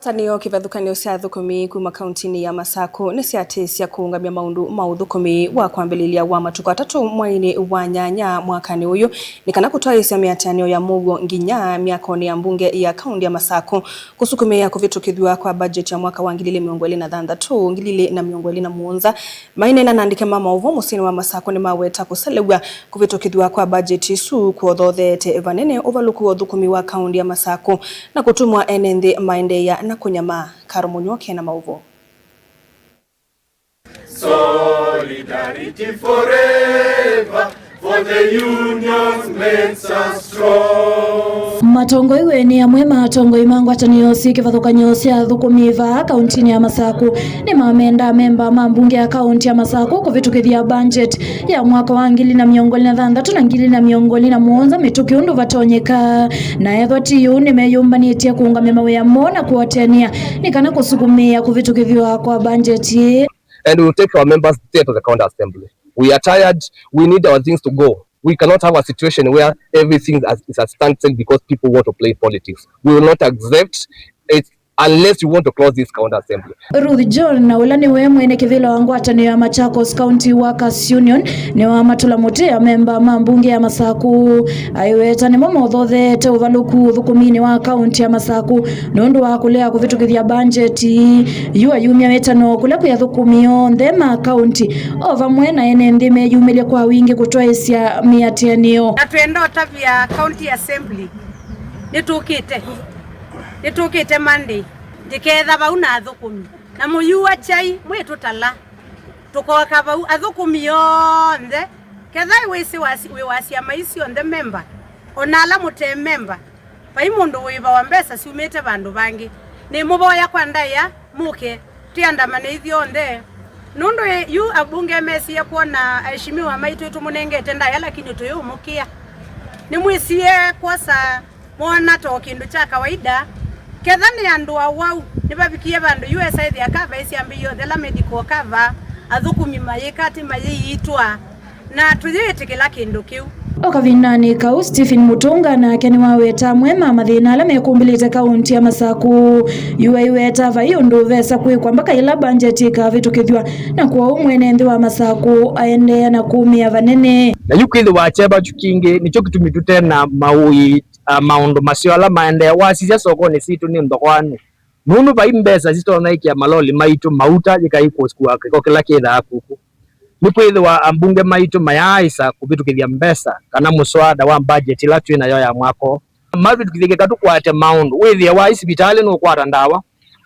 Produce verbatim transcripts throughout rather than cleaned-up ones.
Ngwatanĩo kĩvathũkanĩo sya athũkũmi kuma kauntinĩ ya Masaku nĩsyatĩĩsya kũũngamya maũndũ ma ũthũkũmi wa kwambĩlĩlya wa matukũ atatũ mweinĩ wa nyanya mwakanĩ ũyũ, nĩ kana kũtwaĩĩsya mĩatĩanĩo ya mũuo nginya myakonĩ ya mbunge ya kaunti ya Masaku, kũsukumĩĩa kũvĩtũkĩthw'a kwa budget ya mwaka wa ngili ilĩ mĩongo ĩlĩ na thanthatũ, ngili ilĩ na mĩongo ĩlĩ na mũonza. Maineena na andĩki ma maũvoo mũsyĩnĩ wa Masaku nĩmaweta kũselew'a kũvĩtũkĩthw'a kwa budget ĩsu kũothootheete vanene ũvalũku wa ũthũkũmi wa kaunti ya Masaku na kũtuma ene nthĩ maendeea na kũnyamaa. Karo Mũnyoke na maũvoo. Solidarity forever, for the unions makes us strong. Matongoi wenĩ amwe ma atongoi ma ngwatanĩo syĩ kĩvathũkany'o sya athũkũmi vaa kauntinĩ ya Masaku nĩmamenda amemba ma mbunge ya kaunti ya Masaku kũvĩtũkĩthya budget ya mwaka wa ngili na mĩongo ĩlĩ na thanthatũ na ngili na mĩongo ĩlĩ na mũonza mĩtũkĩ ũndũ vatonyeka. Na ethwa ti ũu, nĩmeyũmbanĩtye kũũngamya mawĩa moo na kũatĩanĩa nĩ kana kũsukumĩĩa kũvĩtũkĩthw'a kwa budget ĩĩ. And we will take our members there to the county assembly. We are tired. We need our things to go. We cannot have a situation where everything is, is a standstill because people want to play politics. We will not accept it unless you want to close this county assembly. Ruth John, na ũla nĩwe mwene kĩvĩla wa ngwatanĩo ya Machakos County Workers Union, nĩwamatũla mũtĩ amemba ma mbunge ya Masaku. Aiweta nĩmo mothotheete ũvalũku ũthũkũminĩ wa kaunti ya Masaku nũndũ wa kũlea kũvĩtũkĩthya mbanjeti. Yu ayumya wĩtano kũla kwĩ athũkũmi onthe ma kaunti, o vamwe na ene nthĩ meyumĩlye kwa wingĩ kũtwaĩsya mĩatĩanĩo. Na twenda ũtavya County Assembly, nĩtũkĩte, nĩtũkĩte Monday, ndĩketha vau na athũkũmi, na mũyua kyai mwĩtũtala, tũkoka vau athũkũmi onthe, ketha wĩsĩ wasi-, wĩ wa syama ii syonthe memba, o na ala mũte memba, vai mũndũ wĩvawa mbesa syumĩte vandũ vangĩ. Nĩmũvoya kwa ndaĩa, mũke, twĩandamane ithyonthe. Nũndũ ĩ-, yu abunge mesie kwona aheshimiwa maitũ tũmũnengete ndaĩa, lakini tũyĩũmũkĩa. Nĩmwĩsie kwosa Moona ta o kĩndũ kya kawaida. Ketha nĩ andũ awau, nĩvavikie vandũ U S aĩthĩa kava ĩsyambĩie onthe ala medical cover, athũkũmi mayĩka atĩ mayĩiitwa, na tũyĩĩtĩkĩla kĩndũ kĩu. O kavindanĩ kau, Stephen Mutunga nake nĩwaweta amwe ma mathĩna ala mekumbĩlĩte kaunti ya Masaku. Yu aiweta vai ũndũ ũvesa kwĩkwa mbaka yĩla mbanjeti ĩkavĩtũkĩthw'a, na kwoou mwene nthĩ wa Masaku aendeea na kũũmĩa vanene. Na yu kwĩthĩwa kyeva kyu kingĩ nĩkyo kĩtumi tũte na maũĩ a, maũndũ maseo ala maendeea. Wasisya sokonĩ sitũ nĩ nthokwanĩ, nũndũ vai mbesa sitonya ĩkĩa maloli maitũ mauta yĩkai kũkua kĩko kĩla kĩthaa kuku. Nĩkwĩthĩwa ambunge maitũ mayaaĩsa kũvĩtũkĩthya mbesa kana mũswada wa budget ĩla twĩ nayo ya mwaka ũũ. Mavĩtũkĩthye kĩka tũkwate maũndũ. Wĩthĩe waĩ sivitalĩ nũkwata ndawa.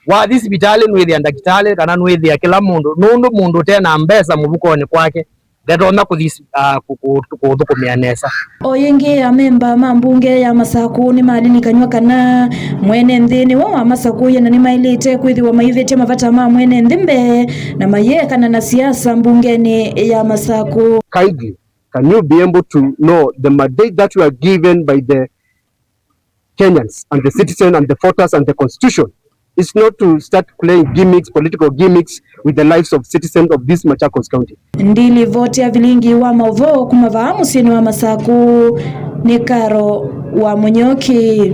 Wathi sivitalĩ nũĩthĩa ndakĩtalĩ kana nũĩthĩa kĩla mũndũ, nũndũ mũndũ ũte na mbesa mũvukonĩ kwake ndatonya kũthi, ah, kũ-, kũ-, kũũthũkũmĩa nesa. O yĩngĩ, amemba ma mbunge ya Masaku nĩmalilikany'a kana mwene nthĩ nĩwe wamasakũie na nĩmaĩlĩte kwĩthĩwa maivĩtye mavata ma mwene nthĩ mbee na mayĩekana na siasa mbungenĩ ya Masaku. Kindly, can you be able to know the mandate that you are given by the Kenyans and the citizen and the voters and the constitution? It's not to start playing gimmicks, political gimmicks with the lives of citizens of this Machakos County. Ndilivoti ya vilingi wa maũvoo kuma vaa mũsyĩnĩ wa Masaku nĩ Karo wa Mũnyoki.